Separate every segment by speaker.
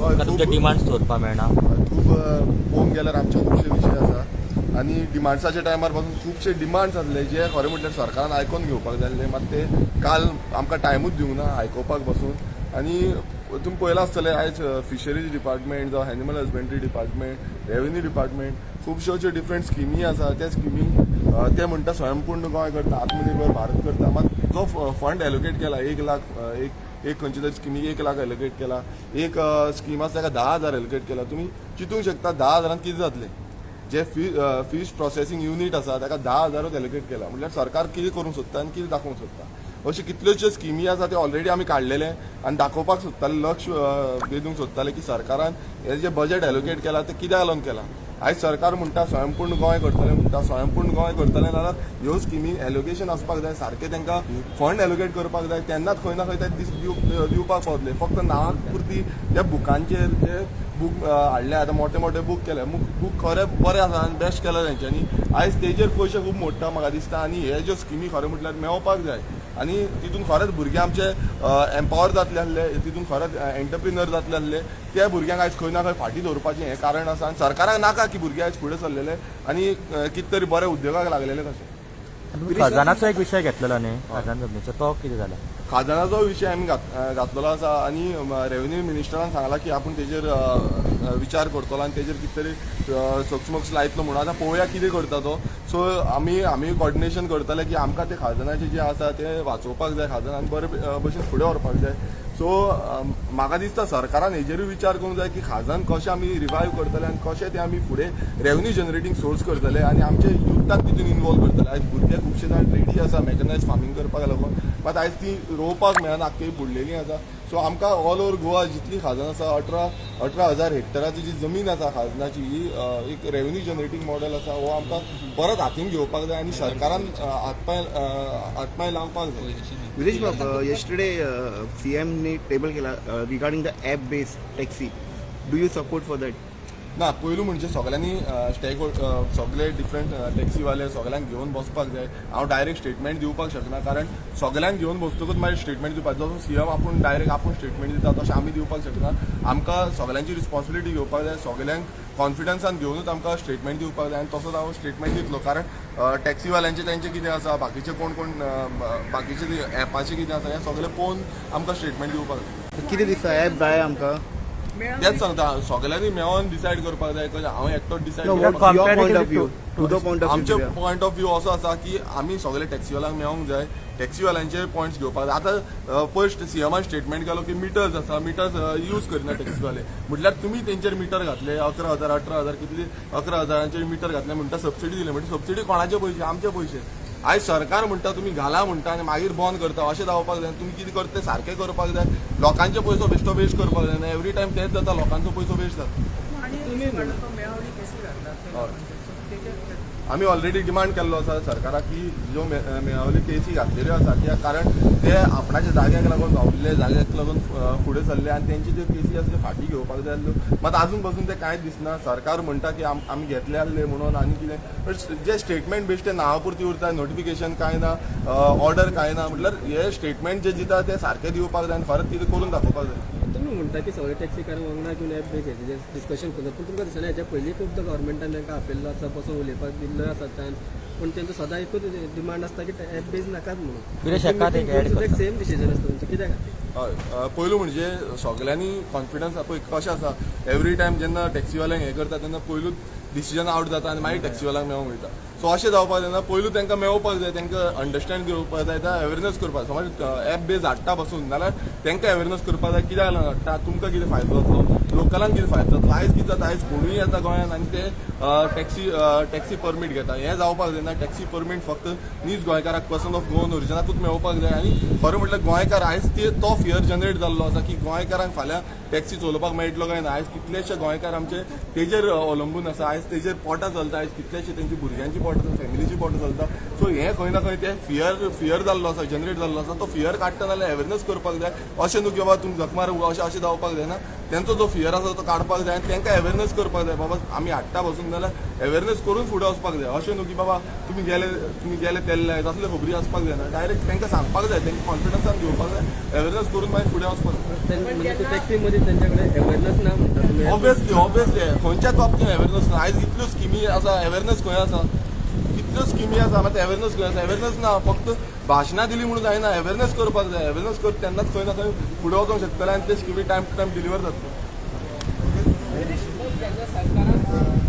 Speaker 1: हय,
Speaker 2: तुमकां तुमचे
Speaker 1: खूब-
Speaker 2: डिमांड्स दवरपाक मेळना?
Speaker 1: खूब, पळोवंक गेल्यार आमचे खुबशे विशय आसा आनी डिमांड्साच्या टायमार पासून खुबशे डिमांड्स आसले, जे खरें म्हटल्यार सरकारान आयकोन घेवपाक जाय आसले. मात ते काल आमकां टायमूच दिवंक ना आयकोवपाक बसून. आनी तुमी पळयलां आसतलें, आयज फिशरीज डिपार्टमेंट जावं animal husbandry department, revenue department, खुबश्यो ज्यो डिफरंट स्किमी आसा, त्या स्किमी ते म्हणटा स्वयंपूर्ण गोंय करता, आत्मनिर्भर भारत करता. मात जो फंड एलोकेट केला 1 लाख, एक एक खंयच्या तरी स्किमीक 1 लाख एलोकेट केला, एक स्कीम आसा ताका 10,000 एलोकेट केला. तुमी चिंतूंक शकता 10,000त कितें जातलें? जे फीश प्रोसेसिंग युनीट आसा ताका 10,000ूच एलोकेट केला म्हटल्यार सरकार कितें करूंक सोदता आनी कितें दाखोवंक सोदता? अश्यो कितल्योश्यो स्किमी आसा, त्यो ऑलरेडी आमी काडलेले आनी दाखोवपाक सोदताले, लक्ष वेधूंक सोदताले की सरकारान हे जे बजेट एलोकेट केला ते कित्याक लागून केला. आयज सरकार म्हणटा स्वयंपूर्ण गोंय करतले म्हणटा. स्वयंपूर्ण गोंय करतले जाल्यार ह्यो स्किमी एलोकेशन आसपाक जाय सारकें, तांकां फंड एलोकेट करपाक जाय, तेन्नाच खंय ना खंय ते दिवपाक पावतले. फक्त नांवा पुरती त्या बुकांचेर जे बूक हाडले, आतां मोठे मोठे बूक केले, बूक खरें बरें आसा आनी बेस्ट केला तेंच्यांनी. आयज तेजेर पयशे खूब मोडटा म्हाका दिसता. आनी हे ज्यो स्किमी खरें म्हटल्यार मेळपाक जाय आनी तितून खरेंच भुरगे आमचे एम्पावर जातले आसले, तितून खरेंच एंटरप्रिनर जातले आसले. त्या भुरग्यांक आयज खंय ना खंय फाटीं दवरपाचें हें कारण आसा आनी सरकाराक नाका की भुरगे आयज फुडें सरलेले आनी कितें तरी बरे उद्योगाक लागलेले तशें.
Speaker 2: आनी खजानाचो एक विशय घेतलेलो न्ही, खाजन जमनीचो, तो कितें जाला?
Speaker 1: खाजनाचो विशय आमी घातलेलो आसा आनी रेव्हेन्यू मिनिस्टरान सांगला की आपूण तेजेर विचार करतलो आनी तेजेर कितें तरी सोक्षमोक्ष लायतलो म्हणून. आतां पळोवया कितें करता तो. सो आमी कॉर्डिनेशन करतले की आमकां ते खाजनाचे जे आसा ते वाचोवपाक जाय, खाजन आनी बरे भशेन फुडें व्हरपाक जाय. सो म्हाका दिसता सरकारान हेजेरूय विचार करूंक जाय की खाजन कशें आमी रिवायव करतले आनी कशें ते आमी फुडें रेव्हेन्यू जनरेटींग सोर्स करतले आनी आमचे युथाक तितून इनवॉल्व करतले. आयज भुरगे खुबशे जाण रेडी आसा मेकनायज फार्मींग करपाक लागून, मात आयज ती रोवपाक मेळना, आख्खी बुडलेली आसा. सो आमकां ऑल ओवर गोवा जितली खाजन आसा, 18,000 हेक्टराची जी जमीन आसा खाजनाची, ही एक रेव्हेन्यू जनरेटींग मॉडेल आसा. हो आमकां परत हातीन घेवपाक जाय आनी सरकारान हातपांय लावपाक जाय.
Speaker 3: विरेश बाब, yesterday CM ने टेबल केला regarding the app based taxi. Do you support for that?
Speaker 1: ना, पयलू म्हणजे सगळ्यांनी स्टेक, सगळे डिफरंट टॅक्सीवाले सगळ्यांक घेवन बसपाक जाय. हांव डायरेक्ट स्टेटमेंट दिवपाक शकना, कारण सगळ्यांक घेवन बसतकूच मागीर स्टेटमेंट दिवपाक, जसो सीएम आपूण डायरेक्ट आपूण स्टेटमेंट दिता तशें आमी दिवपाक शकना. आमकां सगळ्यांची रिस्पॉन्सिबिलिटी घेवपाक जाय, सगळ्यांक कॉन्फिडन्सान घेवनूच आमकां स्टेटमेंट दिवपाक जाय आनी तसोच हांव स्टेटमेंट दितलो. कारण टॅक्सीवाल्यांचे तेंचे कितें आसा, बाकीचे कोण कोण, बाकीचे एपाचे कितें आसा, हें सगळें पळोवन आमकां स्टेटमेंट दिवपाक जाय.
Speaker 3: कितें दिसता, ॲप जाय आमकां?
Speaker 1: तेच सांगता, सगळ्यांनी मेळोन डिसायड करपाक जाय. कशें हांव एकटोच decide?
Speaker 3: Your point of
Speaker 2: Comparatively
Speaker 3: view, तुजो पॉयंट ऑफ
Speaker 1: आमचे
Speaker 3: व्यू.
Speaker 1: पॉयंट ऑफ व्यू असो आसा की आमी सगळे टॅक्सीवाल्यांक मेळोंक जाय, टॅक्सीवाल्यांचे पॉयंट्स घेवपाक जाय. आतां पयर सीएमान स्टेटमेंट केलो की मिटर्स आसा, मिटर्स यूज करिना टॅक्सीवाले. म्हटल्यार तुमी तेंचेर मिटर घातले 11,000, 18,000, कितले 11,000ांचेर मिटर घातले म्हणटा, सबसिडी दिले म्हणटा. सबसिडी कोणाचे पयशे? आमचे पयशे. आयज सरकार म्हणटा तुमी घाला म्हणटा आनी मागीर बंद करता, अशें जावपाक जाय. तुमी कितें करता तें सारकें करपाक जाय. लोकांचे पयसो बेश्टो वेस्ट करपाक जायना. एवरी टायम तेंच जाता, लोकांचो पयसो वेस्ट जाता.
Speaker 4: आणि तो मेळावली केसी घातला.
Speaker 1: हय. आमी ऑलरेडी डिमांड केल्लो आसा सरकाराक की ज्यो मेळावली केसी घातलेल्यो आसा, कित्याक कारण ते आपणाच्या जाग्याक लागून गावल्ले जाग्याक लागून फुडें सरले आनी तेंची ज्यो केसी आसा त्यो फाटीं घेवपाक जाय आसल्यो. मात आजून पसून ते कांयच दिसना. सरकार म्हणटा की आमी घेतले आसले म्हणून आनी कितें, बट जे स्टेटमेंट बेश्टे नांवा पुरती उरता. नोटिफिकेशन कांय ना, ऑर्डर कांय ना. म्हटल्यार हे स्टेटमेंट जे दिता ते सारके दिवपाक जाय आनी खरेंच कितें करून दाखोवपाक जाय.
Speaker 4: तुमी म्हणटा की सगळे टॅक्सीकार वांगडा घेवन ॲप बेस हेजेर डिस्कशन करतात, पूण तुमकां दिसना हेच्या पयलीं खूबदां गव्हर्मेंटान तांकां आपयल्लो आसा, बसून उलोवपाक दिल्लो आसा चान्स, पूण तेंचो सदां एकूच डिमांड आसता की ॲप बेज नाकात म्हणून?
Speaker 2: विरेश, एकात एक add करता.
Speaker 4: सेम डिसिजन आसता तुमचें कित्या खातीर?
Speaker 1: हय, पयलू म्हणजे सगल्यांनी कॉन्फिडन्स पळय कशें आसा. एवरी टायम जेन्ना टॅक्सीवाल्यांक हें करता तेन्ना पयलूच डिसिजन आवट जाता आनी मागीर टॅक्सीवाल्यांक मेळोंक वयता. सो अशें जावपाक जायना. पयलू तांकां मेळोवपाक जाय, तांकां अंडरस्टँड करपाक जाय, अवेरनस करपाक. समज एप बेज हाडटा पसून जाल्यार तांकां अवेरनस करपाक जाय, कित्याक लागून हाडटा, तुमकां कितें फायदो जातलो, लोकलांक कितें फायदो जातलो. आयज कितें जाता, आयज कोणूय येता गोंयांत आनी ते टॅक्सी टॅक्सी परमीट घेता. हें जावपाक जायना. टॅक्सी परमीट फक्त नीज गोंयकाराक, पर्सन ऑफ गोवन ओरिजिनाकूच मेळोवपाक जाय. आनी खरें म्हटल्यार गोंयकार आयज ते तो फियर जनरेट जाल्लो आसा की गोंयकारांक फाल्यां टॅक्सी चलोवपाक मेळटलो काय ना. आयज कितलेशे गोंयकार आमचे तेजेर अवलंबून आसा. आयज तेजेर पोटां चलता, आयज कितलेशे तेंची भुरग्यांची पोटां, फॅमिलीची पोटां चलता. सो हें खंय ना खंय ते फियर फियर जाल्लो आसा, जनरेट जाल्लो आसा. तो फियर काडटा जाल्यार अवेरनस करपाक जाय. अशें न्हू की बाबा तुमी जखमार, अशें अशें जावपाक जायना. तेंचो जो फियर आसा तो काडपाक जाय आनी तांकां अवेरनस करपाक जाय. बाबा, आमी हाडटा बसून जाल्यार अवेरनस करून फुडें वचपाक जाय. अशें न्हू की बाबा तुमी गेले, तुमी गेले तेल्ले, तसले खबरी आसपाक जायना. डायरेक्ट तांकां सांगपाक जाय, तांकां कॉन्फिडन्सान घेवपाक जाय, अवेरनस करून मागीर फुडें वचपाक जाय.
Speaker 4: म्हणजे टॅक्सी मध्ये त्यांच्याकडे अवेअरनेस ना.
Speaker 1: ऑब्वियसली ऑब्वियसली, खंयच्याच बाबतीन अवेरनस ना. आयज इतल्यो स्किमी आसा, अवेरनस खंय आसा? कितल्यो स्किमी आसा, मात अवेरनस खंय आसा? अवेरनस ना. फक्त भाशणां दिली म्हणून जायना, अवेरनस करपाक जाय. अवेरनस कर तेन्नाच खंय ना खंय फुडें वचोंक शकतले आनी ते स्किमी टायम टू टायम डिलिवर जातले.
Speaker 5: जेन्ना सरकारान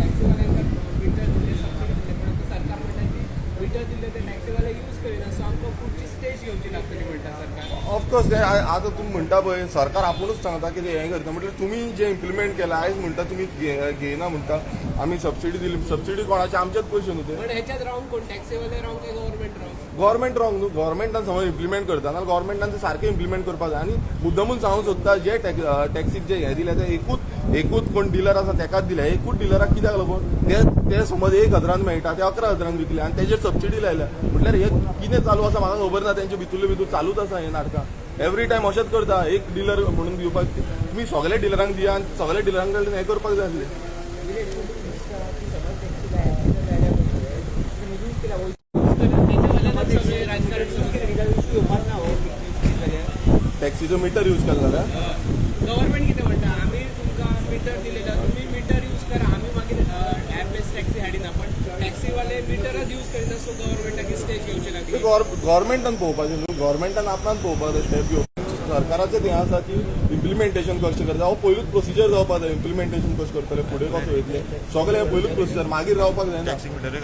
Speaker 5: टॅक्सीवाल्यांक मिटर दिल्ले, सबसिडी दिल्ले, पण आतां सरकार म्हणटा की मिटर दिल्ले ते टॅक्सीवाले यूज करिना, सो आमकां फुडची स्टेज घेवची लागतली म्हणटा सरकार.
Speaker 1: ऑफकोर्स, ते आतां तुमी म्हणटा पळय, सरकार आपुणूच सांगता की हें करता. म्हटल्यार तुमी जें इम्प्लिमेंट केलां, आयज म्हणटा तुमी घेयना म्हणटा, आमी सबसिडी दिली. सबसिडी कोणाची? आमचेच पयशे न्हू ते.
Speaker 5: पण ह्याच्यात रॉंग कोण? टॅक्सीवाले रॉंग काय गव्हर्मेंट रॉंग?
Speaker 1: गव्हर्मेंट रॉंग न्हू. गव्हर्मेंटान समज इम्प्लिमेंट करता नाल्यार गव्हर्मेंटान ते सारकें इम्प्लिमेंट करपाक जाय. आनी मुद्दमून सांगूंक सोदता, जे टॅक्सीक जे हें दिलें ते एकूच एकूच कोण डिलर आसा तेकाच दिलें. एकूच डिलराक कित्याक लागून? ते ते समज 1 हजारान मेळटा ते 11 हजारान विकले आनी तेजेर सबसिडी लायल्या. म्हटल्यार हे कितें चालू आसा म्हाका खबर ना. तेंचे भितूरले भितूर चालूच आसा हें नाटकां. एवरी टायम अशेंच करता. एक डिलर म्हणून दिवपाक, तुमी सगळे डिलरांक दिया आनी सगळे डिलरांक कडल्यान हें करपाक जाय आसलें.
Speaker 5: त्याच्यावाल्यानच सगळे राजकारण सुरू.
Speaker 1: टॅक्सीचो मिटर यूज केलो जाल्यार
Speaker 5: गव्हर्मेंट कितें म्हणटा, आमी तुमकां मिटर दिलेलं, तुम्ही मिटर यूज करा, आमी मागीर ॲप बेस टॅक्सी हाडिना. पण टॅक्सीवाले मिटरच यूज करिना, सो गव्हर्मेंटाक स्टेज घेवची लागली.
Speaker 1: गव्हर्मेंटान पळोवपाचें न्हू, गव्हर्मेंटान आपणान पळोवपाक जाय, स्टेप घेवपाक. सरकाराचें हें आसा की इम्प्लिमेंटेशन कशें करता हो पयलूच प्रोसिजर जावपाक जाय. इम्प्लिमेंटेशन कशें करतले, फुडें कसो वयतले, सगळें हें पयलूच प्रोसिजर, मागीर रावपाक जायना.